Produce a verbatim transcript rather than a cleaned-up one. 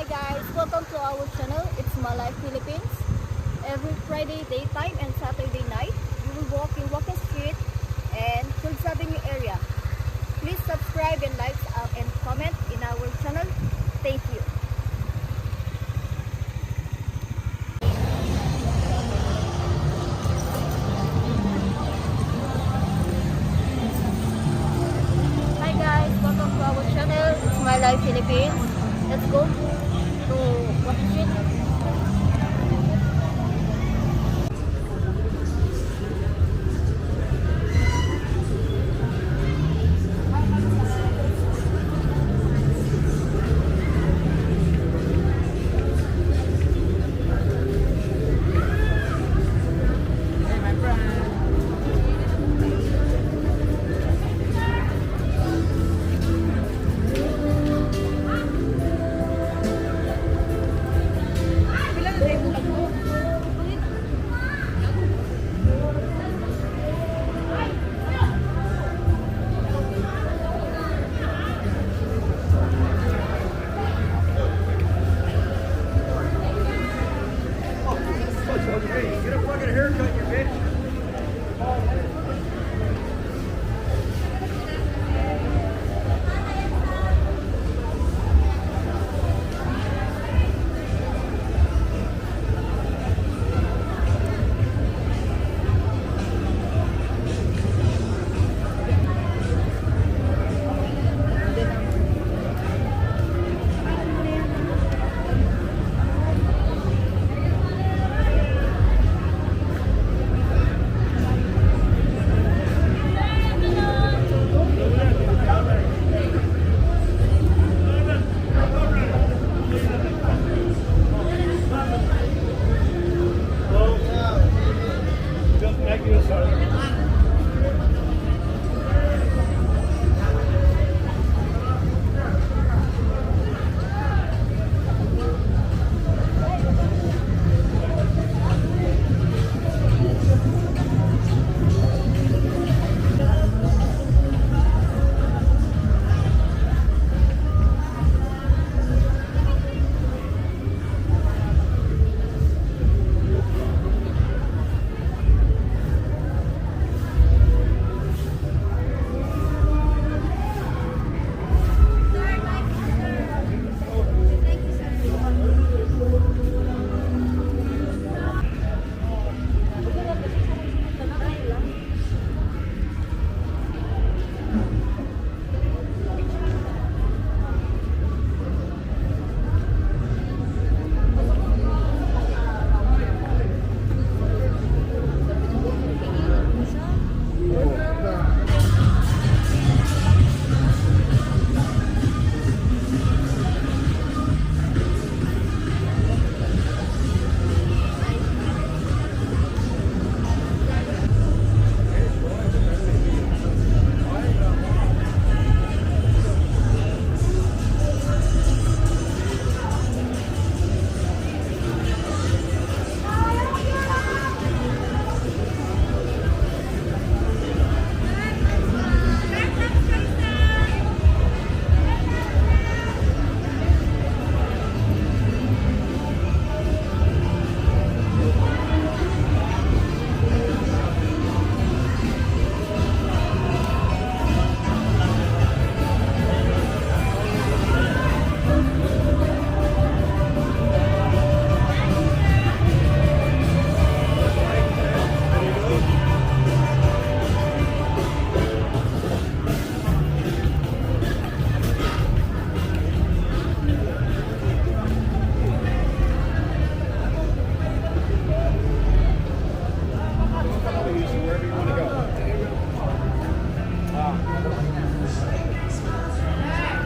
Guys, welcome to our channel. It's My Life Philippines. Every Friday daytime and Saturday night, we will walk in Walking Street and Phillips Avenue area. Please subscribe and like, uh, and comment in our channel. Thank you. Hi guys, welcome to our channel. It's My Life Philippines. Let's go to Walking Street.